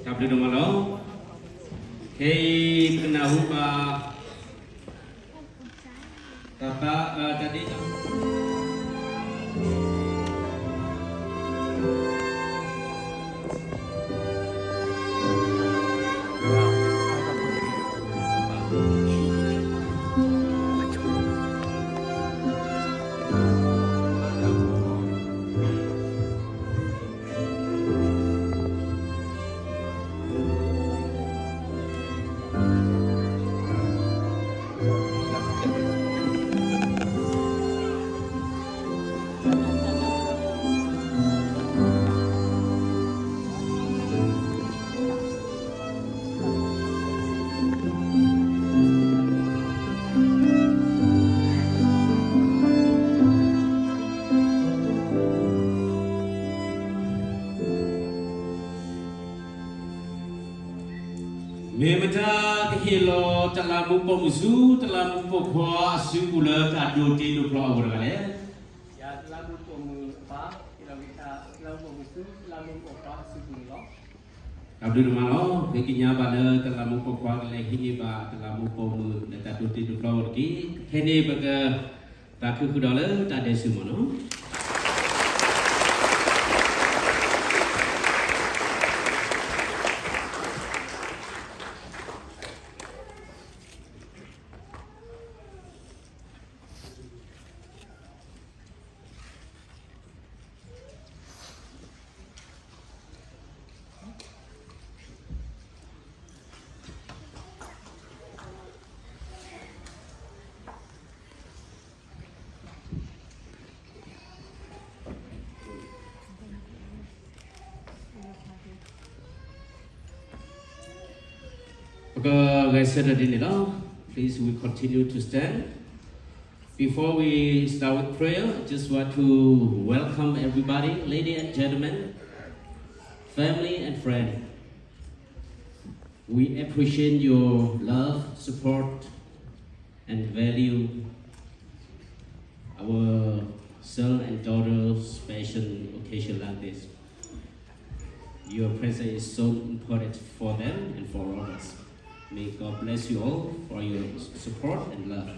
တၢ်ဘျုးဒိၣ်မးလီၤ. ခဲအံၤပကနၢ်ဟူဘၣ် တၢ်သး တၢ်ဒ့ မ့ၢ်မတၤကဟ့ၣ်လီၤတလးမူးပိာ်မုၣ်ဆူ တလးမူးပိာ်ခွါအစုပူၤလၢတၢ်ဒိးတ့ဒိးဖျီအဂီၢ်တဂၤလဲၣ်. ယၤတလးမူးပိာ်မုၣ်အပၢ် ဟ့ၣ်လီၤက့ၤတၢ်တလးမူးပိာ်မုၣ်ဆူ တလးမူးပိာ်ခွါအစုပူၤန့ၣ်လီၤ. တၢ်ဘျုးဒိၣ်မးလီၤ. ပသ့ၣ်ညါဘၣ်လၢတလးမူးပိာ်ခွါကလဲၤဟံးန့ၢ်ဘၣ် တလးမူးပိာ်မုၣ်လၢတၢ်ဒိးတ့ဒိးဖျီအဂီၢ်တက့ၢ်. ခဲန့ၣ်ပက သးခုဃုာ်ဒီးလၢတၢ်ဒဲးဆူၣ်မးနီၤ. ပကဂဲၤဆၢထၢၣ်ဒ်န့ၣ်လီၤ. Please, we continue to stand. Before we start with prayer, I just want to welcome everybody, ladies and gentlemen, family and friends. We appreciate your love, support, and value our son and daughter's special occasion like this. Your presence is so important for them and for all of us. May God bless you all for your support and love.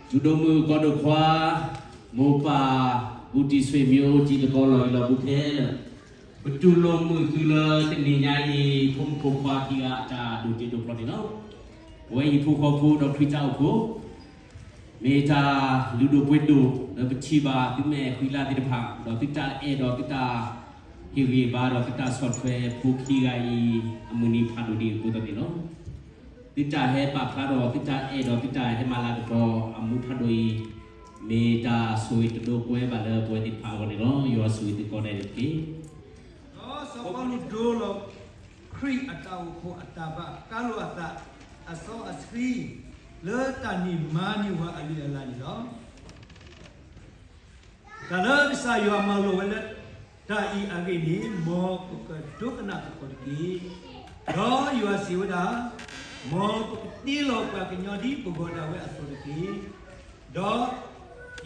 ဒိၣ်မုၣ်ကီၢ်ဒိၣ်ခွါ, မိၢ်ပၢ်, ဘူးတံၢ်ဆွေမျိုး တံၤသကိးလီၢ်ဂံၢ်လီၢ်ဘူးခဲလၢာ်, ပတူၢ်လိာ်မုာ်သုလၢတနံၤညါအံၤ ဖိမုၣ်ဖိခွါခံဂၤအတၢ်ဒိးတ့ဒိးဖျီန့ၣ်လီၤ. ပဝဲဟံၣ်ဖိဃီဖိဒီးခရံာ်တၢ်အိၣ်ဖှိၣ် မ့ၢ်တၢ်လုၢ်ဒိၣ်ပှ့ၤဒိၣ်လၢပထံၣ်ဘၣ်သုမဲာ်ဃံလၤသ့ၣ်တဖၣ်, ဒီးသုတၢ်အဲၣ်ဒီးသုတၢ်ဟ့ၣ်ဂံၢ်ဘါဒီး သုတၢ်ဆီၣ်ထွဲဖိခံဂၤအံၤ အမုၢ်နံၤဖးဒိၣ်ဒံးအဃိသတးန့ၣ်လီၤ. သုတၢ်ဟဲပာ်ဖျါထီၣ် သုတၢ်အဲၣ်ဒီးသုတၢ်ဟဲမၤလၤကပီၤအမူဖးဒိၣ်အံၤ, မ့ၢ်တၢ်ဆိၣ်ဂ့ၤတဒိးကွဲဘၣ်လၢပဝဲသ့ၣ်တဖၣ်အဂီၢ်န့ၣ်လီၤ. ယွၤဆိၣ်ဂ့ၤသုကိးဂၤဒဲးန့ၣ်တက့ၢ်. ဒီးစီၤပီလူးဒိလီၤခရံာ်အတၢ်အိၣ်ဖှိၣ်အတၢ်ဘၣ်ကါလိာ်အသး အစီအဆှံ လၢတၢ်န့ၢ်မါန့ၢ်ဝၤအလုၢ်အလၢ်န့ၣ်လီၤ. တၢ်လၢကစၢ်ယွၤမၢလီၤဝဲလၢတၢ်အံၤအဂ့ၢ်န့ၣ် မ်ပကဒိကနၣ်သကိးတက့ၢ်. ဒီးယွၤစံးဝဲဒၣ်, မ်ပကတ့လီၤပှၤကညီဒ်ပဂီၤဒၣ်ဝဲအသိးတက့ၢ်. ဒီး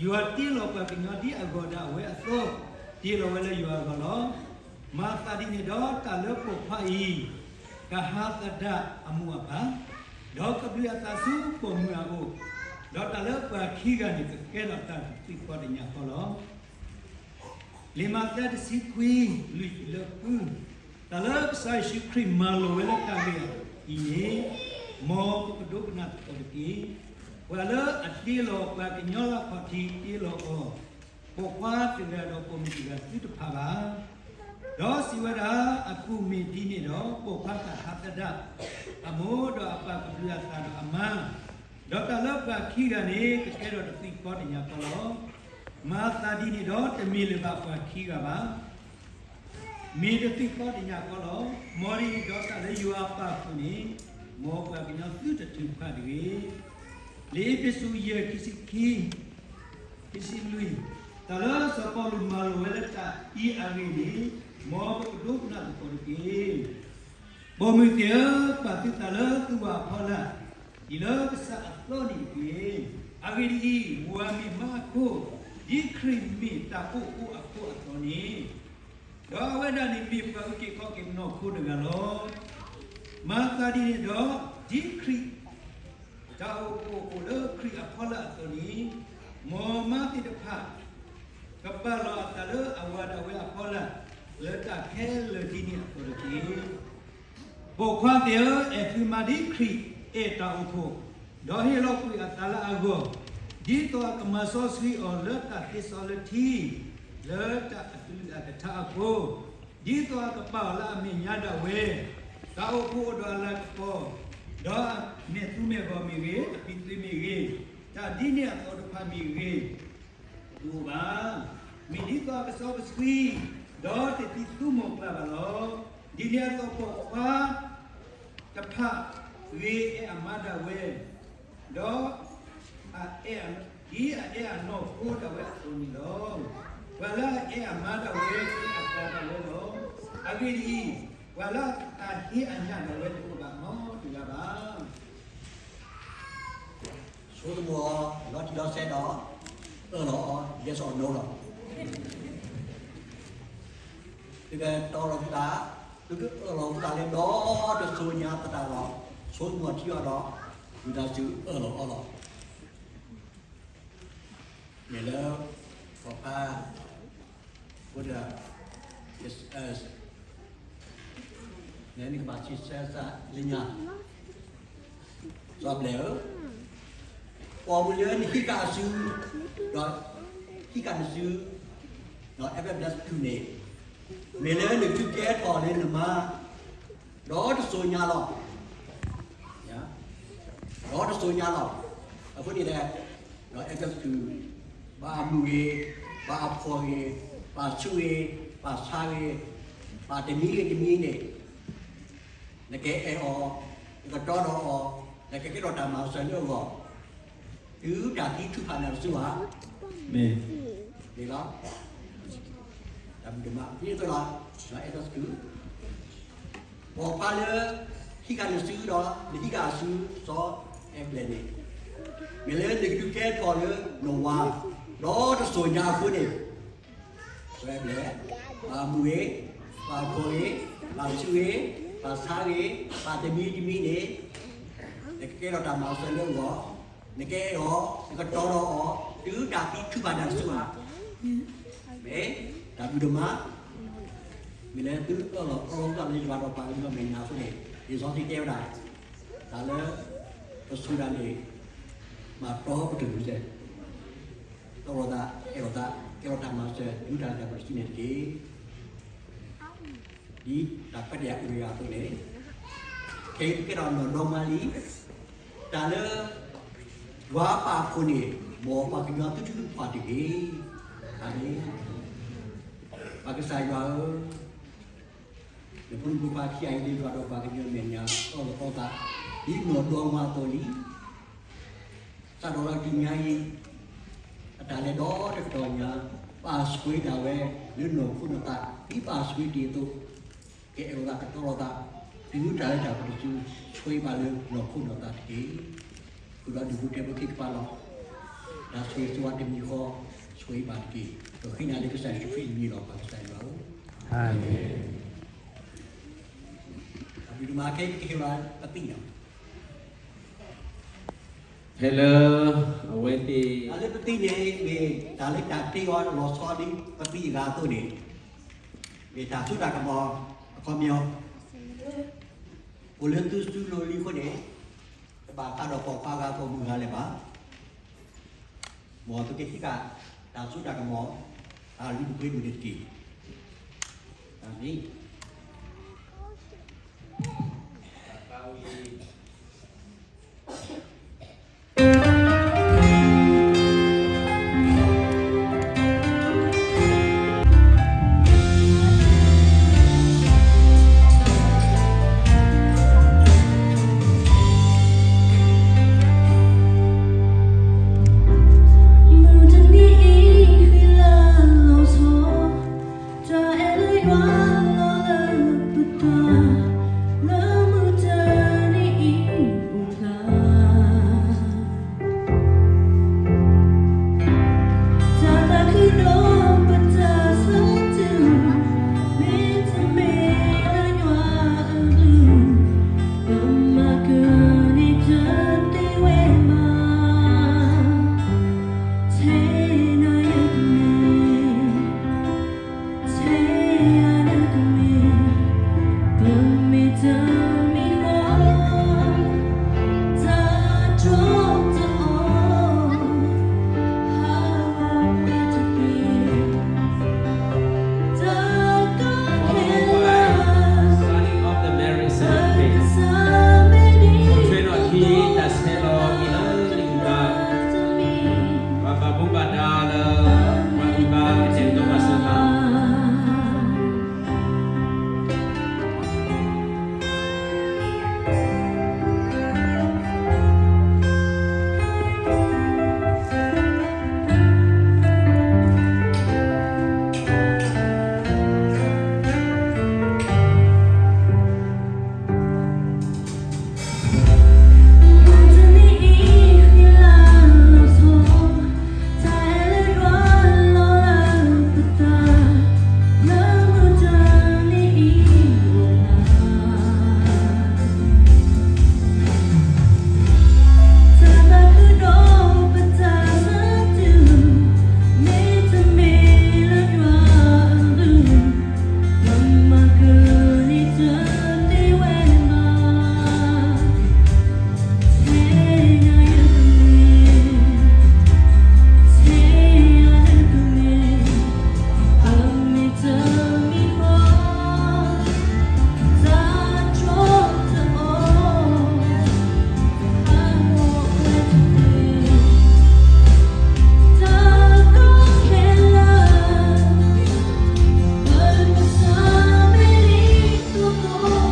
ယွၤတ့လီၤပှၤကညီဒ်အဂီၤဒၣ်ဝဲအသိး, တ့လီၤဝဲလၢယွၤအဂီၢ်လီၤ. မၤသးဒ်န့ၣ်ဒီးတၢ်လၢပိာ်ခွါအံၤ ကဟးသဒၣ်အမိၢ်အပၢ်, ဒီးကဘျုးအသးဆူပိာ်မုၣ်အအိၣ်, ဒီးတၢ်လၢပှၤခံဂၤန့ၣ် ကကဲထီၣ်တၢ်သံကွၢ်တညၣ်ဃီလီၤ. လံာ်မးသဲတဆံခွံ လွံၢ်လၢဃု, တၢ်လၢကစၢ်ယ့ၣ်ၡူးခရံာ်မၤလိာ်ဝဲလၢတၢ်ဂ့ၢ်အံၤန့ၣ်, မ်ပကဒိကနၣ်သကိးတက့ၢ်. ပှၤလၢအတ့လီၤပှၤကညီလၢအခီၣ်ထံးတ့လီၤအီၤ, ပိာ်ခွါတဂၤဒီးပိာ်မုၣ်တဂၤသုတဖၣ်ဘၣ်. ဒီးစံးဝဲဒၣ်, အကူၢ်မ့ၢ်ဒ်န့ၣ်ဒီး ပိာ်ခွါတၢ်ဟးသဒၣ်, အမိၢ်ဒီးအပၢ်ကဘျုးအသးဒီးအမါ, ဒီးတၢ်လၢပှၤခံဂၤန့ၣ် ကကဲထီၣ်တသွံၣ်ဃီတညၣ်ဃီလီၤ. မၤသးဒ်န့ၣ်ဒီး တမ့ၢ်လၢၤဘၣ်ပှၤခံဂၤဘၣ် မ့ၢ်တသွံၣ်ဃီတညၣ်ဃီလီၤ. မ်ဒ်န့ၣ်ဒီးတၢ်လၢယွၤအပာ်အဃိန့ၣ်, မ်ပှၤကညီသုတထုးဖးတဂ့ၤ. လံာ်အ့းဖ့းစူး ယဲၢ် ခံဆံခံ, ခံဆံလွံၢ်, တၢ်လၢစီၤပီလူးမၤလိာ်ဝဲလၢတၢ်အံၤအဂ့ၢ်န့ၣ်, မ်ပကဒိကနၣ်သကိးတက့ၢ်. ပိာ်မုၣ်သ့ၣ်ဧၢ, ပာ်သုသးလၢသုဝၤအဖီလာ်, ဒ်လၢကစၢ်အသီန့ၣ်တက့ၢ်. အဂ့ၢ်ဒ်အံၤ, ဝၤမ့ၢ်မါအခိၣ်, ဒ်ခရံာ်မ့ၢ်တၢ်အိၣ်ဖှိၣ်အခိၣ်အသိးန့ၣ်, ဒီးအဝဲဒၣ်န့ၣ်မ့ၢ်ပှၤအုၣ်က့ၤခီၣ်က့ၤနီၢ်ခိတဂၤလီၤ. မၤသးဒ်န့ၣ်ဒီး, ဒ်ခရံာ် တၢ်အိၣ်ဖှိၣ်အိၣ်လၢခရံာ်အဖီလာ်အသိးန့ၣ်, မ်မါသ့ၣ်တဖၣ် ကပာ်လီၤအသးလၢအဝၤဒၣ်ဝဲအဖီလာ်, လၢတၢ်ခဲလၢာ်ဒ်န့ၣ်အသိးတက့ၢ်. ပိာ်ခွါသ့ၣ်ဧၢ, အဲၣ်သုမါဒ်ခရံာ်အဲၣ်တၢ်အိၣ်ဖှိၣ်, ဒီးဟ့ၣ်လီၤကွံာ်အသးလၢအဂီၢ်, ဒ်သိးအကမၤစီဆှံအီၤလၢတၢ်သ့စီလၢထံ, လၢတၢ်အကလုၢ်အကထါအဃိ, ဒ်သိးအကပာ်အီၤလၢအမဲာ်ညါဒၣ်ဝဲ, တၢ်အိၣ်ဖှိၣ်အိၣ်ဒီးအလၤကပီၤ, ဒီးအမဲာ်သူမဲာ်ဂီၤမ့ၢ်ဂ့ၤ, အပံၤသ့မ့ၢ်ဂ့ၤ, တၢ်ဒ်န့ၣ်အသိးတဖၣ်မ့ၢ်ဂ့ၤ, တအိၣ်ဘၣ်. မ့ၢ်ဒ်သိးအကစီကဆှံ, ဒီးတသံသူမိၢ်ပှၢ်ဘၣ်လီၤ. ဒ်န့ၣ်အသိးပိာ်ခွါတဖၣ် ဂ့ၤအဲၣ်အမါဒၣ်ဝဲ, ဒီး ဒ်အအဲၣ်အနီၢ်ခိဒၣ်ဝဲအသိးန့ၣ်လီၤ. ပှၤလၢအအဲၣ်အမါဒၣ်ဝဲ အဲၣ်အသးဒၣ်ဝဲလီၤ. အဂ့ၢ်ဒ်အံၤ, ပှၤလၢအဟ့အညၣ်ဒၣ်ဝဲတအိၣ်ဘၣ်နီတဂၤဘၣ်. ဆိကမိၣ်အီၤ လီၤတံၢ်လီၤဆဲးဒီး အၢၣ်လီၤအီၤ yes or no လီၤ. သုကတီလီၤသုသး, သုကအၢၣ်လီၤသုသးလၢဒီတစိၤညါသတးဒီး ဆိကမိၣ်ထံအီၤဒီး ဝံသးစူၤအၢၣ်လီၤအီၤလီၤ. မ့ၢ်လၢ ပှၤဖး ဝဲဒၣ် လၢနကဘၣ်စံးဆၢသးလၢညါ, စီၤဘျဲၣ်ဧၢ, ပိာ်မုၣ်လၢနဟံးဃာ်အစု, ဒီးဟံးဃာ်နစု, ဒီး every bless တုၤန့ၣ်, မ့ၢ်လၢနကဒုးကဲထီၣ်လၢနမါ, ဒီတစိၤညါလီၤ. ဒီတစိၤညါလီၤ. အဃိန့ၣ်ဒီး ဒီး every bless တုၤ, ဘၣ်အမုာ်ဂ့ၤ, ဘၣ်အဖှီၣ်ဂ့ၤ, ဘၣ်ဆူးဂ့ၤ, ဘၣ်ဆါဂ့ၤ, ဘၣ်တမံၤဂ့ၤတမံၤန့ၣ် နကအဲၣ်အီၤ, နကတီဒီးအီၤ, နကကဲထီၣ်တၢ်မၤစၢၤလၢအဂီၢ်, တုၤတၢ်သံထုးဖးနၤတစုဧါ. မ့ၢ်, မ့ၢ်လီၤ. တၢ်ဘျုးဒိၣ်မး, ဒ်သိးလီၤ, ဒီး every bless တုၤ, ပိာ်ခွါလၢ ဟံးဃာ်နစုဒီး နဟံးဃာ်အစု စီၤအဲဘျဲၣ်န့ၣ်, မ့ၢ်လၢနကဒုးကဲထီၣ်လၢနဝၤ, ဒီတစိၤညါအဃိန့ၣ် စီၤအဲဘျဲၣ်, ဘၣ်မုာ်ဂ့ၤ, ဘၣ်ဖှီၣ်ဂ့ၤ, ဘၣ်ဆူးဂ့ၤ, ဘၣ်ဆါဂ့ၤ, ဘၣ်တမံၤတမံၤန့ၣ်, နကကဲထီၣ်တၢ်မၤစၢၤလၢအဂီၢ်, နကအဲၣ်အီၤ, နကတီဒီးအီၤ, တုၤတၢ်သံထုးဖးနၤတစုဧါ. မ့ၢ်, တၢ်ဘျုးဒိၣ်မး, မ့ၢ်လၢသုအၢၣ်လီၤအီလီၤသုသးလၢယွၤဒီးပှၤကညီမဲာ်ညါအဃိန့ၣ်, လံာ်စီဆှံတဲဝဲဒၣ်, တၢ်လၢ ပဆိၣ်ဒၣ်န့ၣ် ဘၣ်တီပတုာ်စဲး, တီလိာ်သး, အဲၣ်လိာ်သး, ကဲထီၣ်တၢ်မၤစၢၤ တုၤတၢ်လဲၤတၢ်ပှဲၤတစုန့ၣ်တက့ၢ်. ဒ်တၢ်ခွဲးတၢ်ယာ်အိၣ်တဂၤအသိးန့ၣ်, ခဲအံၤပကဲထီၣ်နီၢ်ဒီမါလံ, တၢ်လၢ ယွၤအပာ်အဃိန့ၣ်, မ်ပှၤကညီသုထုးသုဖှီၣ်တဂ့ၤ. အၤမ့ၣ်. ပကစၢ်ယွၤဧၢ, နဖိမုၣ်ဖိခွါခံဂၤအံၤလၢယွၤဒီးပှၤကညီမဲာ်ညါ အၢၣ်လီၤအီသး ဒ်နီၢ်ဒီမါအသိးလံ. စးထီၣ်လၢတနံၤညါအံၤ အတၢ်လဲၤဒီတကတီၢ်ညါ ပာ်ဆှဲဒၣ်ဝဲလၢနီၢ်ခိနီၢ်သး ဒ်ပာ်ဆှဲဒ်အသိး, ကအဲၣ်လိာ်သးကတီလိာ်သး တုၤတၢ်လၢတၢ်ပှဲၤတစု ဆှဲဘၣ်လၢနီၢ်ခိနီၢ်သးတက့ၢ်. ဃုာ်ဒီးဒုးပူၤတဲာ်ဖိခံကပၤလီၤ. တၢ်ဆိၣ်ဂ့ၤဆိၣ်ဝါတမံၤဃီ ဆှဲဘၣ်တက့ၢ်. ပဃ့နၤလၢကစၢ်ယ့ၣ်ၡူးခရံာ်အမံၤလီၤ. ပၢ်ကစၢ်ယွၤဧၢ, အၤမ့ၣ်. အဘျုးဒိၣ်မး ခဲအံၤပကဟ့ၣ်လီၤပသံၣ်န့ၣ် ဖဲလၢ အဝဲသ့ၣ် တၢ်လၢပသံၣ်န့ၣ် မ့ၢ်တၢ်လၢတၢ်တ့အီၤလီၤဆီဒ်ပသံၣ်အဂၤအသိးန့ၣ်, မ့ၢ်တၢ်စိတၢ်ကမီၤအ ခီပညီ အိၣ်လၢသုစုလိၤလံအဃိန့ၣ် တဘၣ်ဃးဒီးပိာ်ခွါဂၤပိာ်မုၣ်ဂၤလၢၤဘၣ်. မ်သုကဟ့ၣ်က့ၤတၢ်စိတၢ်ကမီၤ တၢ်လုၢ်ဒိၣ်ပှ့ၤဒိၣ်န့ၣ်တက့ၢ်. အၤမ့ၣ်. မုၢ်တနံၤအံၤ ဃံလၤလီၤဆီ တၢ်အဲၣ်လၢယွၤလီၤလၢပသး လၢမုၢ်တနံၤအံၤအိၣ်ဖျါ တၢ်သးခုဒိၣ်ပတၢ်ဆၢတုၤ မ့တမ့ၢ်လၢယွၤအဘျုး ပမၤကန့ၢ်တသ့ဝဲဘၣ်. ထဲနၤယကမ့ၢ် ထဲယၤနကမ့ၢ် ပမ့ၢ်တမံၤဃီ တၢ်တြီတအီၣ် ဟးဂီၤဝဲတက့ၢ်. တၢ်ကီခဲလၢာ် Signing of the marriage certificate ပကစၢ်မ့ၢ်ဒ်သိး တၢ်ဆဲးလီၤက့ၤလၢနဂံၢ်ဘါ ပှၤဘၣ်မူဘၣ်ဒါလၢ ပှၤဂံၢ်ဘါကတဲာ်ကတီၤဘၣ်စၢၤသး မုၢ်တနံၤအံၤ ဃံလၤလီၤဆီ တၢ်အဲၣ်လၢယွၤလီၤလၢပသး လၢမုၢ်တနံၤအံၤအိၣ်ဖျါ တၢ်သးခုဒိၣ်ပတၢ်ဆၢတုၤ မ့တမ့ၢ်လၢယွၤအဘျုး ပမၤကန့ၢ်တသ့ဝဲဘၣ်. ထဲနၤ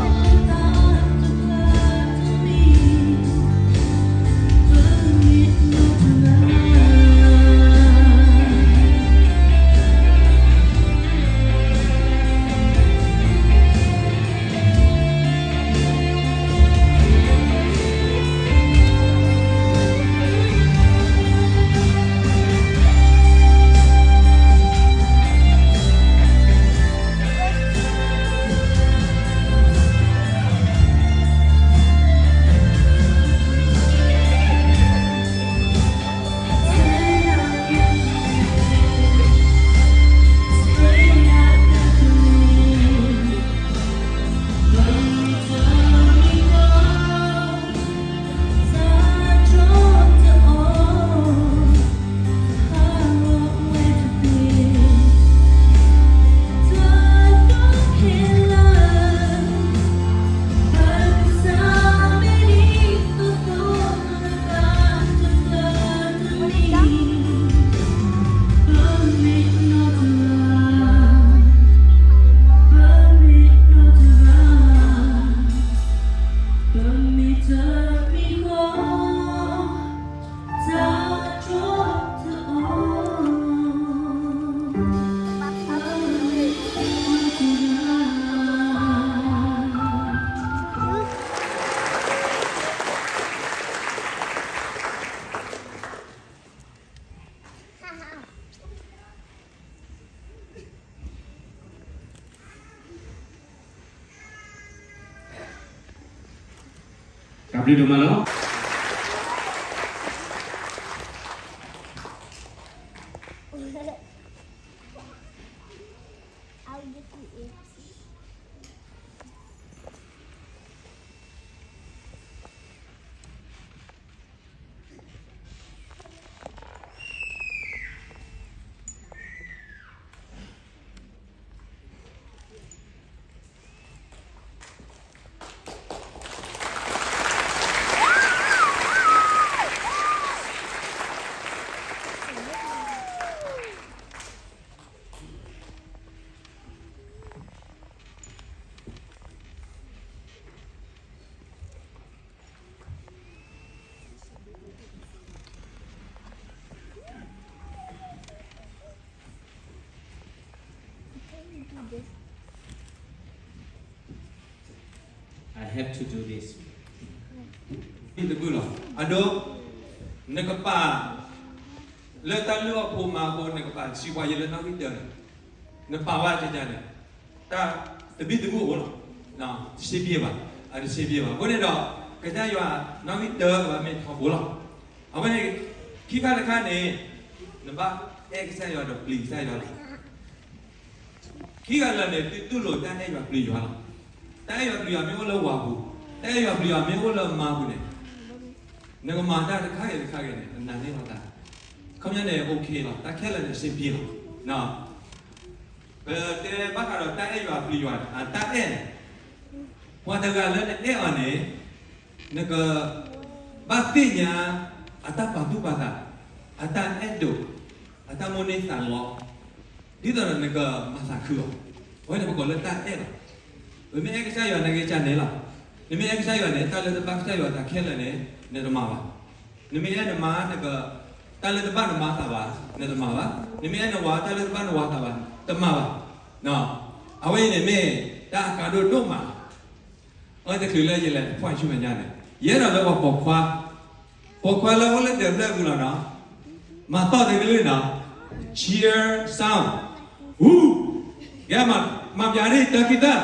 ယကမ့ၢ် ထဲယၤနကမ့ၢ် ပမ့ၢ်တမံၤဃီ တၢ်တြီတအီၣ် ဟးဂီၤဝဲတက့ၢ်. တၢ်ကီခဲလၢာ် ပကစၢ်မ့ၢ်ဒ်သိးသိး လၢတၢ်တဖျၢၣ်တမံၤ ပမ့ၢ်နီၢ်တဂၤတၢ်ဘျုးဒိၣ်မးလီၤ. အဝဲ I have to do this. တဘျုးလီၤ. အဒိ, နကပာ်, လၢတၢ်လုၢ်အီၣ်ဖိမၤအဃိ နကပာ်စံးပှၤယဲလၢနီၣ်ဂံၢ်တၢန့ၣ်, နပာ်ဝဲကကန့ၣ်, တၢ်တဘံၣ်တဘုၣ်အိၣ်လီၤ. တစ့ပံဘၣ်, အတစ့ပံဘၣ်. အဃိန့ၣ်ဒီး, ကစၢ်ယွၤနီၣ်ဂံၢ်တၢကဘၣ်မ့ၢ်ထီဘိလီၤ. အဝဲန့ၣ်, ခံခါတခါန့ၣ်, နဘၣ်အဲၣ်ကစၢ်ယွၤဒီးပျံၤကစၢ်ယွၤလီၤ. ခံဂၤလၢာ်န့ၣ် သုတူၢ်လိာ်တၢ်အဲၣ်ယွၤပျံၤယွၤလီၤ. တၢ်အဲၣ်ယွၤပျံၤယွၤမ့ၢ်အိၣ်လၢဝၤပူၤ, တၢ်အဲၣ်ယွၤပျံၤယွၤမ့ၢ်အိၣ်လၢမါပူၤန့ၣ်, နကမၤတၢ်တခါဂ့ၤတခါဂ့ၤန့ၣ် အနၢ်န့ၢ်လီၤသး, ခီပညီန့ၣ် okay လီၤ, တၢ်ခဲလၢာ်န့ၣ် စ့ပံလီၤ. ပတဲဘၣ်ဃးဒီးတၢ်အဲၣ်ယွၤပျံၤယွၤ, အတၢ်အဲၣ်န့ၣ်, ပှၤတဂၤလၢနအဲၣ်အီၤန့ၣ်, နက, ဘၣ်သ့ၣ်ညါ, အတၢ်ပာ်သူၣ်ပာ်သး, အတၢ်အဲၣ်ဒိး, အတၢ်မိၣ်န့ၢ်သးလီ, ဒ်သိးဒီးနကမၤသးခုအီၤ, အဝဲန့ၣ်ပကိးလၢတၢ်အဲၣ်လီၤ. ပမ့ၢ်အဲၣ်ကစၢ်ယွၤနာ်က့ကန့ၣ်လီၤ. နမ့ၢ်အဲၣ်ကစၢ်ယွၤန့ၣ် တၢ်လၢတဘၣ်ကစၢ်ယွၤတၢ်ခဲလၢာ်န့ၣ် နတမၤဘၣ်. နမ့ၢ်အဲၣ်နမါ, တၢ်လၢတဘၣ်နမါသးဘၣ်, နတမၤဘၣ်. နမ့ၢ်အဲၣ်နဝၤ, တၢ်လၢတဘၣ်နဝၤသးဘၣ်, တမၤဘၣ်. အဝဲအံၤန့ၣ်မ့ၢ်တၢ်အကါဒိၣ်ဒိၣ်မး, အဝဲတချုးလၢယလဲၤ point ဆူမဲာ်ညါန့ၣ်, ယအဲၣ်ဒိးလၢပှၤပိာ်ခွါ, ပိာ်ခွါလၢအိၣ်လၢဒဲးဘျၢၣ်ပူၤလီၤနီၤ, မၤသီၣ်တကလုာ်နီၤ, cheer sound, ဟူ, ကဲ, မၤပျးဒ်တၢ်ခံသၢ,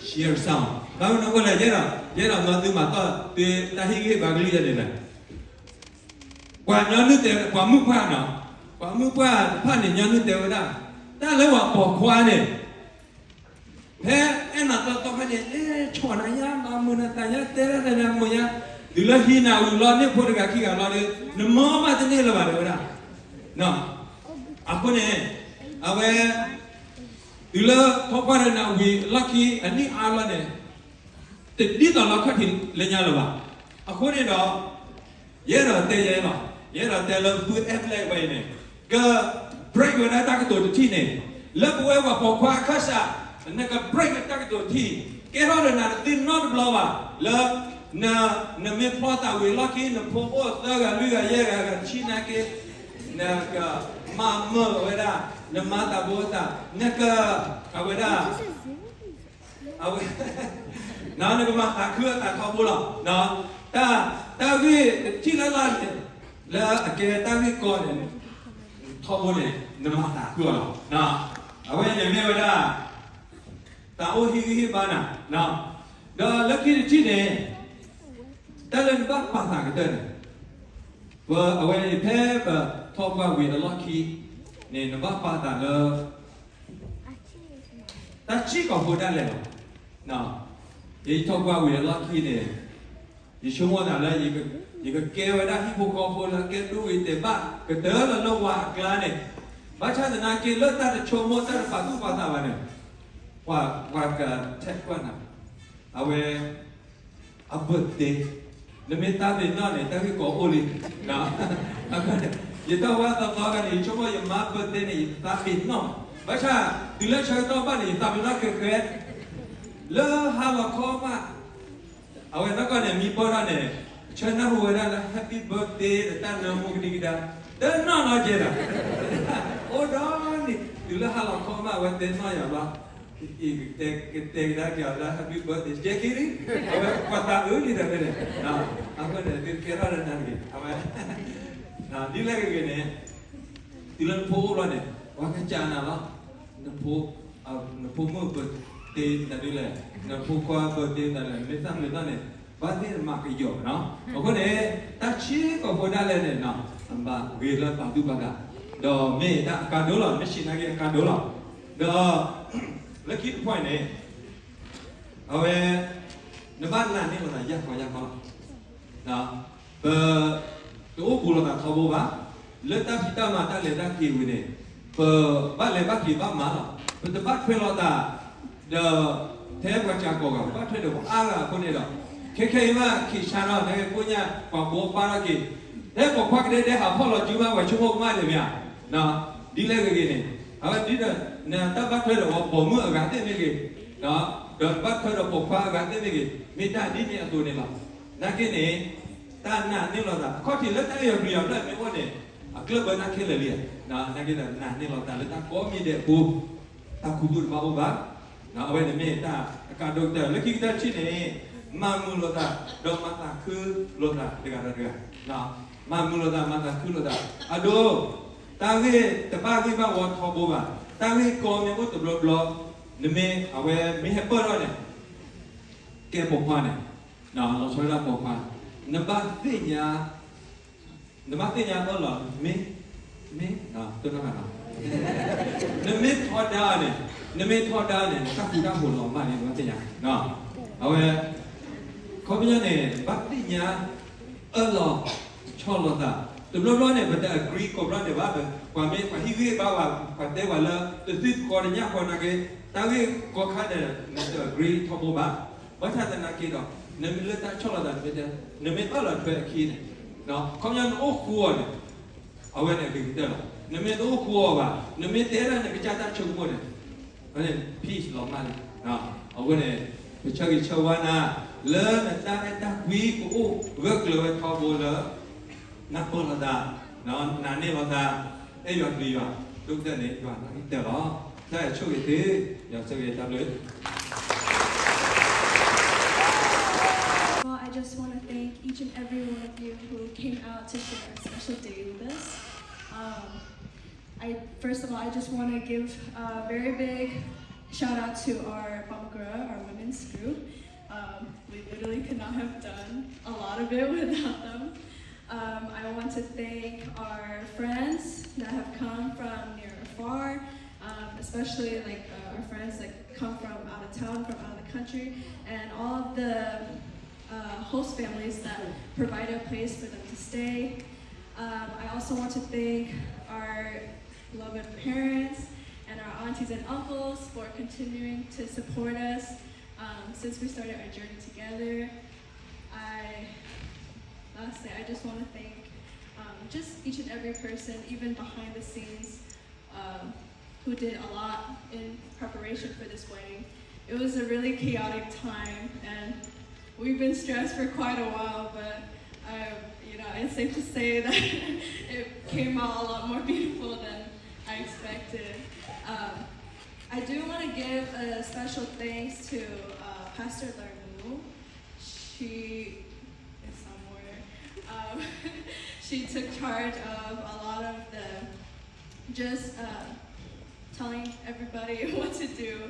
cheer sound, ဘၣ်မနုၤအဃိလဲၣ်, ယအဲၣ်ဒိး, ယအဲၣ်ဒိးမၤသုမၤသီၣ်သုတၢ်ဟ့ၣ်ဂံၢ်ဟ့ၣ်ဘါကလုာ်ယဲန့ၣ်လီၤ. ပှၤညီနုၢ်တဲ, ပှၤမုၣ်ပှၢ်နီၤ, ပှၤမုၣ်ပှၢ်တဖၣ်န့ၣ် ညီနုၢ်တဲဝဲဒၣ်, တၢ်လၢပှၤပိာ်ခွါန့ၣ်, ဖဲအဲၣ်နၤသီသီဖဲန့ၣ်, အဲၣ်ဆိးနၤညါ, မၤမုာ်နသးညါ, တဲဒၣ်နၤမုာ်ညါ, တုၤလၢဟံးနၤဝံၤလီၤန့ၢ်ဖိတဂၤခံဂၤလီၤဒီး, နမၤဘၣ်တန့ၢ်လၢၤဘၣ်တဲဝဲဒၣ်. အဃိန့ၣ်, အဝဲ, တုၤလၢထီၣ်ပှၢ်ဒီးနၤဝံၤအလီၢ်ခံ အနံၣ်အါလီၤန့ၣ်, တဒ်သိးလီခီၣ်ထံးလၢညါလၢၤဘၣ်. အဃိန့ၣ်ဒီး, ယအဲၣ်ဒိးတဲယဲလီၤ, ယအဲၣ်ဒိးတဲလၢဖုအဲၣ်ဖျဲၣ်ဝဲအံၤန့ၣ်, က, break ဝဲဒၣ်တၢ်ကတိၤတထံၣ်န့ၣ်, လၢပဝဲပှၤပိာ်ခွါအခၢၣ်စး, နက break ဝဲတၢ်ကတိၤတထံၣ်, ကဲထီၣ်ဒီးနၤတသ့နီတဘျီဘၣ်, လၢ, နမ့ၢ်ဖျီသးဝံၤအလီၢ်ခံ နဖိအိၣ်သၢဂၤလွံၢ်ဂၤယဲၢ်ဂၤဂၤဆံနာ်က့, နက, မၤမုာ်ဝဲဒၣ်, နမၤသးဘိသး, နက, အဝဲဒၣ် အဝဲ, နကမၤသးခုအသးထီဘိလီၤ. တၢ်, တၢ်ဂ့ၢ်တထံၣ်လၢ်လၢ်န့ၣ်, လၢအကဲတၢ်ဂ့ၢ်ကီန့ၣ်, ထီဘိန့ၣ်, နမၤသးခုအီၤလီၤ. အဝဲန့ၣ်မ့ၢ်ဝဲဒၣ်, တၢ်အိၣ်ဟ့ၣ်ဂံၢ်ဟ့ၣ်ဘါနၤ, ဒီးလၢခံတထံၣ်န့ၣ်, တၢ်လၢနဘၣ်ပာ်သးကတၢၢ်န့ၣ်, ပ, အဝဲန့ၣ်ဖဲပထီၣ်ပှၢ်ဝံၤအလီၢ်ခံန့ၣ် နဘၣ်ပာ်သးလၢ တၢ်ထံကီၢ်ဖိဒၣ်လဲာ်လီၤ. ယထီၣ်ပှၢ်ဝံၤအလီၢ်ခံန့ၣ်, ယဆိကမိၣ်သးလၢ, ယကကဲဝဲဒၣ်ဟံၣ်ဖိဃီဖိလၢအကဲဒိဂ့ၤတဲာ်ဘၣ်, ကတၢၢ်လီၤလၢဝၤအကျါန့ၣ်, ဘၣ်ဆၣ်သနာ်က့လၢတၢ်တဆိကမိၣ်တၢ်တပာ်သူၣ်ပာ်သးဘၣ်န့ၣ်, ပှၤ, ပှၤက, ထဲကွၢ်နၤ, အဝဲ အဘၢၣ်သ့, နမ့ၢ်သးပ့ၤနီၣ်န့ၣ် တၢ်ဂ့ၢ်ကီအိၣ်လံ. ယတၢ်ဝဲသီသီခါန့ၣ် ယဆိကမိၣ်ယမါဘၢၣ်သ့န့ၣ် ယသးပ့ၤနီၣ်, ဘၣ်ဆၣ်, တုၤလၢဆၢကတီၢ်ဘၣ်န့ၣ် ယသးပ့ၤနီၣ်ဃဲဃဲ, လၢဟါလီၤခီမး, အဝဲသီခါန့ၣ် မံပၢၢ်ထီၣ်န့ၣ်, ဆၢနၢ်ဟူဝဲဒၣ်လၢ Happy Birthday ဒီးတၢ်နၢမူကဒံကဒါ, တနီၣ်နီၣ်ကဲဒီး, အိၣ်ဒီးန့ၣ် တုၤလၢဟါလီၤခီမး အဝဲတဲနီၣ်ယၤဘၣ် ကတဲကဒါက့ၤအီၤလၢ Happy Birthday ကဲက့ၤလံ, အဝဲပှၤသးအုးလံဒီးဖဲန့ၣ်, အဃိန့ၣ် သုကဲထီၣ်လၢနၤတဂ့ၤ, အဝဲ, ဒ်လဲၣ်ဂ့ၤဂ့ၤန့ၣ်, တုၤလၢနဖိအိၣ်ဘျီန့ၣ် ပှၤကစၢ်နၤလီၤ, နဖိ, နဖိမုၣ်ဘၢၣ်သ့နၤဒ်လဲၣ်, နဖိခွါဘၢၣ်သ့နၤဒ်လဲၣ်, မ့ၢ်သးပ့ၤနီၣ်န့ၣ်, ဘၣ်သ့ၣ်နမၤကယီၤနီၤ, အဃိန့ၣ်, တၢ်ထံကီၢ်ဖိဒၣ်လဲာ်န့ၣ်နီၤ, အဘၣ်ဂ့ၤလၢပာ်သူၣ်ပာ်သး, ဒီးမ့ၢ်တၢ်အကါဒိၣ်လီၤ, မ့ၢ်ဆ့ၣ်နာ်က့အကါဒိၣ်လီၤ, ဒီး, လၢခံတဖၣ်န့ၣ် အဝဲ, နဘၣ်နာ်န့ၢ်လိာ်သးယၢ်ခီယၢ်ခီလီၤ. ပ, တအိၣ်ဘူးလိာ်သးထီဘိဘၣ်, လၢတၢ်ဖံးတၢ်မၤတၢ်လဲၤတၢ်က့ၤဝံၤန့ၣ်, ပဘၣ်လဲၤဘၣ်က့ၤဘၣ်မၤလီၤ. ပတဘၣ်ထွဲလိာ်သး, ဒီး, ထဲပှၤစှၤကိာ်ဂၤ ပဘၣ်ထွဲဒီးပှၤအါဂၤအဃိန့ၣ်ဒီး, ခဲခဲအံၤမး ခံဆါနီၤ နကိညၢ်ပှၤဘိးပၢ်ထီၣ်က့ၤ, ထဲပိာ်ခွါကဒဲဒဲဟးဖီၣ်လီၤစုမး ပှၤဆိကမိၣ်ကမၣ်န့ၣ်မ့ၢ်ဧါ ဒ်လဲၣ်ဂ့ၤဂ့ၤန့ၣ်, အဝဲဒ်ဒီး, နတၢ်ဘၣ်ထွဲဒီးပှၤပိာ်မုၣ်အဂၤသ့ၣ်မ့ၢ်ဂ့ၤ, ဒီးတဘၣ်ထွဲဒီးပိာ်ခွါအဂၤသ့ၣ်မ့ၢ်ဂ့ၤ, မ့ၢ်တၢ်ဒ်န့ၣ်အသိးန့ၣ်လီၤ. နာ်က့န့ၣ်, တၢ်နာ်န့ၢ်လိာ်သး အခီၣ်ထံးလၢတၢ်အဲၣ်ယွၤပျံၤယွၤဖျၢၣ်မ့ၢ်အိၣ်န့ၣ်, အကျၢၢ်ဘၢတၢ်ခဲလၢာ်လံဧါ. နာ်က့ဒီးနာ်န့ၢ်လိာ်သးလၢတၢ်ကိးမံၤဒဲးအပူၤ, တၢ်ခူသူၣ်တဘၣ်အိၣ်ဘၣ် အဝဲန့ၣ်မ့ၢ်တၢ်အကါဒိၣ်ကတၢၢ် လၢခံကတၢၢ်တထံၣ်န့ၣ် မၤမုာ်လိာ်သး ဒီးမၤသးခုလိာ်သးတဂၤဒီးတဂၤ, မၤမုာ်လိာ်သး မၤသးခုလိာ်သး, အဒိ တၢ်ဂ့ၢ်တဘၣ်ဂ့ၢ်ဘၣ်ဝီထီဘိဘၣ်, တၢ်ဂ့ၢ်ကီမ့ၢ်အိၣ်တဘျီဘျီ, နမ့ၢ်အဝဲမ့ၢ်ဟဲပၢၢ်ထီၣ်န့ၣ် ကဲပိာ်ခွါန့ၣ်, လီၤဆီဒၣ်ပိာ်ခွါ, နဘၣ်သ့ၣ်ညါ နဘၣ်သ့ၣ်ညါအၢၣ်လီၤ မ့ၢ်, မ့ၢ်, တိၢ်နီၣ်, နမ့ၢ်ထီဒါန့ၣ်, နမ့ၢ်ထီဒါန့ၣ် နတၢ်ဃူတၢ်ဖိးလီၤမၢ်န့ၣ် နဘၣ်သ့ၣ်ညါ, အဝဲ, ခီပညီန့ၣ် ဘၣ်သ့ၣ်ညါ အၢၣ်လီၤ ဆီၣ်လီၤသး, တဘျီဘျီန့ၣ် ပတ agree ကိးဘျီန့ၣ်ဘၣ်, ပှၤမ့ၢ်ပှၤဟ့ၣ်ဂံၢ်ဘါဝဲ, ပှၤတဲပှၤလၢ တသံဃီတညၣ်ဃီနာ်က့, တၢ်ဂ့ၢ်ကီခါန့ၣ် နတ agree ထီဘိဘၣ်, ဘၣ်ဆၣ်သနာ်က့ဒီး နမ့ၢ်လၢတၢ်ဆီၣ်လီၤသး နမ့ၢ်တဲ, နမ့ၢ်အၢၣ်လီၤထွဲအခံန့ၣ်, ခီပညီနအိၣ်ဃူအီၤန့ၣ်, အဝဲန့ၣ်အဂ့ၤကတၢၢ်လီၤ. နမ့ၢ်တအိၣ်ဃူအီၤဘၣ်, နမ့ၢ်တဲဒၣ်န့ၣ် ကစၢ်တၢ်ဆိကမိၣ်န့ၣ်, အဝဲန့ၣ် peace လီၤမၢ်လံ. အဃိန့ၣ် ပဆၢဂ့ၤဆၢဝါနၤ လၢနတၢ်အဲၣ်တၢ်ကွံကအိၣ်ဂၢၢ်ကျၢၤဝဲထီဘိလၢ နၢ်ပၢၢ်လိာ်သး, နနာ်န့ၢ်လိာ်သး, အဲၣ်ယွၤပျံၤယွၤ, ဒိၣ်ကတၢၢ်န့ၣ် ယွၤနာ်က့ၤတၢၢ်လီၤ. တၢ်ဆိၣ်ဂ့ၤသု, ယွၤဆိၣ်ဂ့ၤတၢ်ဘျုး Well, I just want to thank each and every one of you who came out to share a special day with us. Um, I first of all, I just want to give a very big shout out to our Pamukura, our women's group. Um, we literally could not have done a lot of it without them. Um, I want to thank our friends that have come from near or far, um, especially like uh, our friends that come from out of town, from out of the country, and all of the uh, host families that provide a place for them to stay. Um, I also want to thank our beloved parents and our aunties and uncles for continuing to support us um, since we started our journey together. I lastly, I just want to thank um, just each and every person, even behind the scenes, um, who did a lot in preparation for this wedding. It was a really chaotic time, and we've been stressed for quite a while, but um, you know, it's safe to say that it came out a lot more beautiful than I expected. Um, I do want to give a special thanks to uh, Pastor Larmu. She is somewhere. Um, she took charge of a lot of the just uh, telling everybody what to do.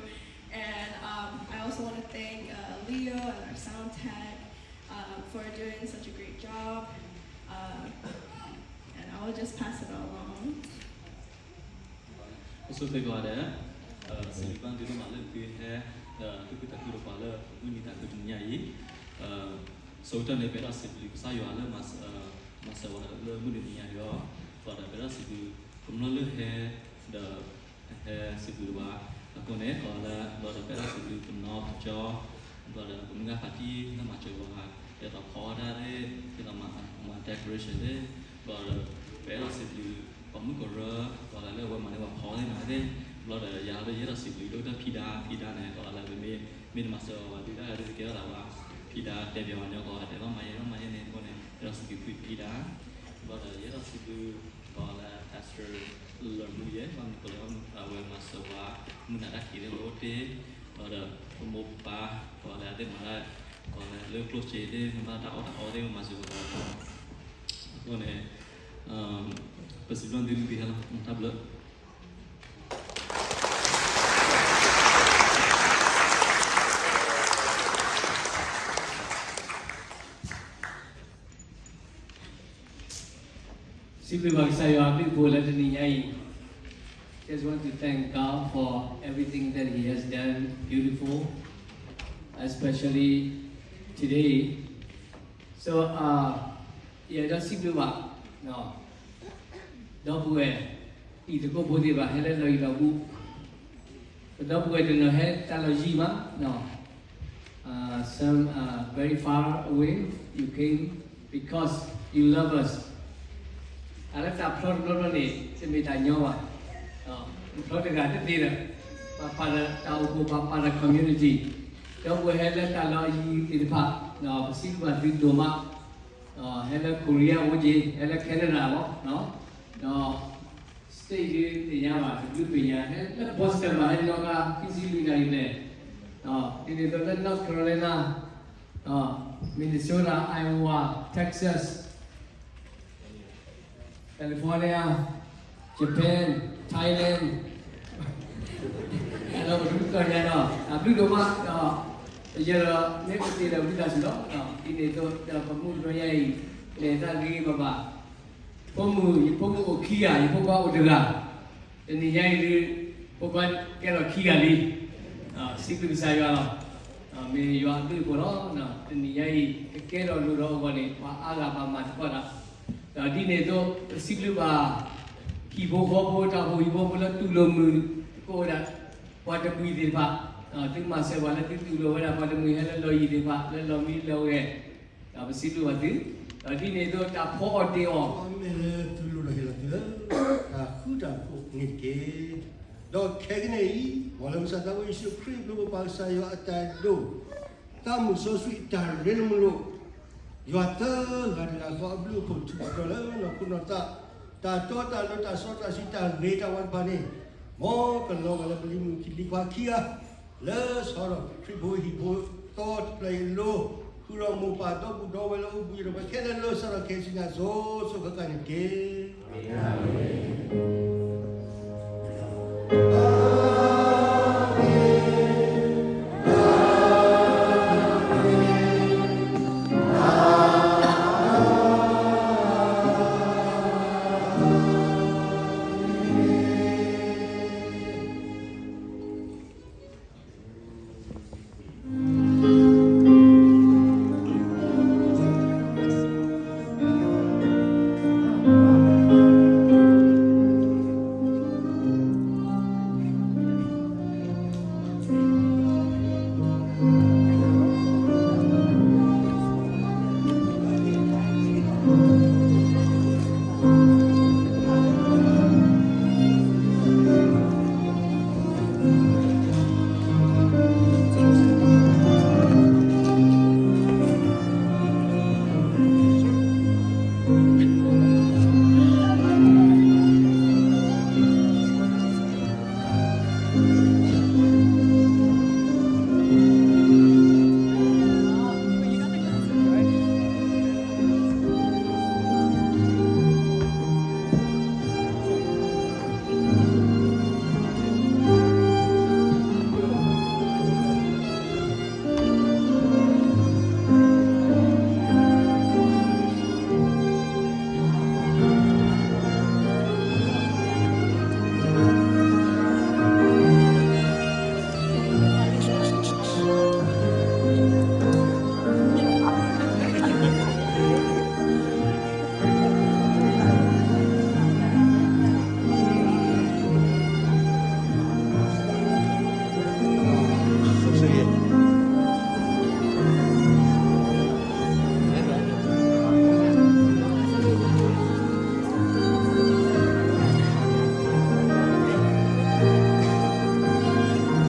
And um, I also want to thank uh, Leo and our sound tech uh, for doing such a great job. Uh, and I will just pass it along. အိၣ်ဆူၣ်သ့ၣ်ကီးဒဲး, စံးဘျုးဘၣ်သုဒိၣ်မးလၢသုဟဲ ဒီးသုကသးခုဒီးပှၤလၢမုၢ်နံၤသးခုတနံၤညါအံၤ, ဆိကတၢၢ်န့ၣ် ပအဲၣ်ဒိးစံးဘျုးကစၢ်ယွၤလၢ မၤစၢၤဝဲလၢမုၢ်နံၤတနံၤညါအံၤလီၤ. ဒီးပအဲၣ်ဒိးစံးဘျုး ကမျၢၢ်လၢဟဲ ဒီး ဟဲစံးဘျုးဘၣ်, အဃိန့ၣ် ဒီးလၢ ဒီးပအဲၣ်ဒိးစံးဘျုးကနီၢ်ပကၠီ, ဒီးဒီးပမုၢ်ဂၤဖးတံၢ်လၢမၤစၢၤဝဲ, ဒ်သိးဖီအီၣ်တၢ်သ့ၣ်, ဒ်သိးမၤ decoration သ့ၣ်, ဒီးဒီး ပအဲၣ်ဒိးစံးဘျုး ပှၤမုၣ်ကရၢ, ဒီးလၢအဝဲမၤန့ၢ်ပှၤဖီသ့ၣ်မၤသ့ၣ်, ဘျီဒီးယၤဒီးယအဲၣ်ဒိးစံးဘျုးဒိၣ်ကတၢၢ်ဖံဒါ, ဖံဒါန့ၣ် ဒီးလၢပမ့ၢ် မ့ၢ်တမၤစၢၤဝဲဒုၣ်ဒါဒုးတကဲထီၣ်သးဘၣ်, ဖံဒါတဲဘၣ်ဝဲညီကီး တဲဘၣ်မၤယဲ ဘၣ်မၤယဲန့ၣ်အဃိန့ၣ် ယအဲၣ်ဒိးစံးဘျုးဖံဒါ, ဘျီဒီးယအဲၣ်ဒိးစံးဘျုး ဒီးလၢ Pastor လၢမူယဲ ဘၣ်မနုၤဃိလဲၣ် အဝဲမၤစၢၤပှၤ မုၢ်နၤတၢ်ခံးသ့ၣ်အိၣ်တ့ၢ်, ဒီးဒီးပမိၢ်ပပၢ် ဒီးလၢအသ့ၣ်မၤတၢ် ဒီးလၢကျိၣ်စ့သ့ၣ် မ့ၢ်ဘၣ်တၢ်အီၣ်တၢ်အီသ့ၣ် မၤစၢၤပှၤလီၤ. အဃိန့ၣ် ပစံးဘျုးသုလံၤဟဲလီၤ တၢ်ဘျုး စံးဘျုးဘၣ်ကစၢ်ယွၤအဘျုးအဖှိၣ်လၢတနံၤညါအံၤ, just want to thank God for everything that He has done beautiful, especially today. So, uh, ယအဲၣ်ဒိးစံးဘျုးဘၣ် ဒီပုၢ်ဝဲၢ် တံၤသကိးဖိသ့ၣ်တဖၣ် ဟဲလၢလီၢ်ယံၤလီၢ်ဘူး, ပဒီပုၢ်ဝဲၢ်တနီၤဟဲတၢ်လီၢ်ယံၤမး, uh, some uh, very far away, you came because you love us. အလၢတၢ်ဖျီတဘျီဘျီန့ၣ် တမ့ၢ်တၢ်ညီဘၣ်, တဖျီတဂၤတသ့ဒီး ပှၤပာ်ဒီးတၢ်အိၣ်ဖှိၣ် ပှၤပာ်ဒီး community, ဒီပုၢ်ဝဲၢ်ဟဲလၢတၢ်လီၢ်ယံၤသ့ၣ်တဖၣ်, ပစံးဘျုးဘၣ်သုဒိၣ်မး, ဟဲလၢ Korea အိၣ်က့ၤ, ဟဲလၢ Canada လီၤ, ဒီး state ဒုးသ့ၣ်ညါဘၣ် တဘျုးပညါ ဟဲလၢ Boston ဘၣ် ဟဲလီၤကါခံဆံလွံၢ်နၣ်ရံၣ်ဘျဲၣ် ဒ်န့ၣ်အသိးလၢ North Carolina, Minnesota, Iowa, Texas, California, Japan, Thailand, ဒီးပဒူသီညါဒီး တၢ်ဘျုးဒိၣ်မးဒီး ယဲဒီးမ့ၢ်အိၣ်တ့ၢ်ဒီးဝံသးစူၤလီၤ. ဒ်န့ၣ်အသိးဒီး ပမုၢ်တနံၤညါအံၤ လဲၤတၢ်ဂ့ၤဂ့ၤဘၣ်ဘၣ်, ဖိမုၣ်, ယဖိမုၣ်အိၣ်ခံဂၤ, ယဖိခွါအိၣ်တဂၤ, တနံၤညါအံၤဒုး ဖိခွါကဲထီၣ်ခံဂၤလံ. စံးဘျုးကစၢ်ယွၤလီၤ. မ့ၢ်ယွၤအဘျုးအဖှိၣ်လီၤ. တနံၤညါအံၤ ကကဲထီၣ်လိၣ်ထီၣ်အဂီၢ်န့ၣ် ပှၤအါဂၤဘၣ်မၤသကိးတၢ်, ဒီးဒ်န့ၣ်အသိး ပစံးဘျုးဘၣ် ဟံၣ်ဖိဃီဖိ တၢ်အိၣ်ဖှိၣ်ဟံၣ်ဖိဃီဖိလၢတူၢ်လိာ်မုာ်သကိးဝဲဒၣ် ပှၤတမှံၤသ့ၣ်တဖၣ်, သုမၤစၢၤပှၤလၢသုတူၢ်လိာ်ဝဲဒၣ် ပှၤတမှံၤဟဲလၢလီၢ်ယံၤသ့ၣ်တဖၣ် လၢလီၢ်မံလီၢ်ဂဲၤ, ဒီးပစံးဘျုးဘၣ်သု, ဒီးဒ်န့ၣ်အသိးတၢ်ဖီအီၣ်တ့ၢ်အီၣ် အီၣ်မ့ၢ်လၢသုလိၣ်ဒီးဟ့ၣ်လီၤသုလၢ တၢ်ဃူတၢ်ဖိးန့ၣ်တက့ၢ်. ဒီးခဲကနံၣ်အံၤ မ်လၢကစၢ်သးဘိယ့ၣ်ၡူးခရံာ်အဘျုး ပပၢ်ကစၢ်ယွၤအတၢ်ဒိၣ် သးမုၢ်စီဆှံအတၢ်ရ့လိာ်မုာ်လိာ်, ယွၤသၢဂၤတဂၤဃီအဘျုးအဖှိၣ် ထုးထီၣ်လၢနီၢ်ခိနီၢ်သး, တၢ်တီတၢ်လိၤ တၢ်စီတၢ်ဆှံ တၢ်ဂ့ၤတၢ်ဝါတဖၣ်န့ၣ်, မ်ကလီၤဂာ်လၢပလံၤမုၣ်ခံလံၤခွါခံဂၤ, လၢဆီဒီးခရံာ်ဖိဟံၣ်ဖိဃီဖိတဖျၢၣ်အံၤအလိၤ, ဃုာ်ဒီးမိၢ်ပၢ်ဒီပုၢ်ဒီဝဲၢ်လၢအိၣ်ဘှံးဒီးပှၤခဲလၢာ်လၢ စးထီၣ်ခဲဆူညါ စိၤစိၤဃၣ်ဃၣ်န့ၣ်တက့ၢ်.